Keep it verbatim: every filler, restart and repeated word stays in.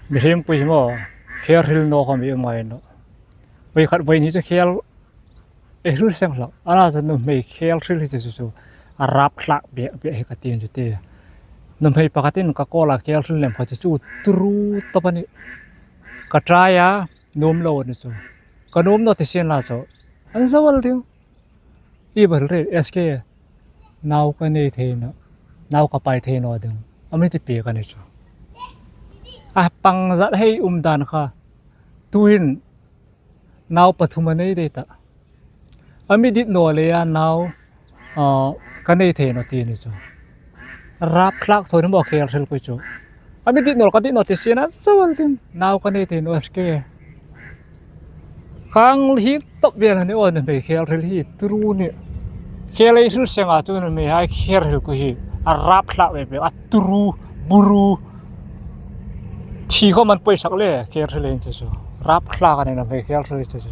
Mihriem pui hi maw, khel hril naw khawm i um ngai nawh. Voi khat voi ni chu khel ei hril seng hlak. Ana chu nuhmei khel hril hi chu chu a rap thlak bek bek hi ka ti chu ti. Nuhmei pakhatin ka call a khel hril lem kha chu chu turu tawp a nih. Ka try a, nuom lo a ni chu. Ka nuom naw ti sien la chu an zo el ding. I bal re S K, nau ka nei thei naw, nau ka pai thei naw ding a mi ti pek a ni chu. A pang zat hei um dan kha, tuhin nau pathum a nei dei ta. A mi dit naw leia nau, ah, ka nei thei naw ti ni chu. Rap thlak thaw ni maw khel hril kha chu. A mi dit naw, ka dit naw ti sien a zo el ding, nau ka nei thei naw S K. Khang hi tawp vel a ni aw, nuhmei khel hril hi turu ni. Khel ei hril seng a chu nuhmei hai khel hril kha hi a rap thlak bek bek, a turu, buru. Thi khawm an poi sak le khel hril ei chu chu. Rap thlak a ni nuhmei khel hril chu chu.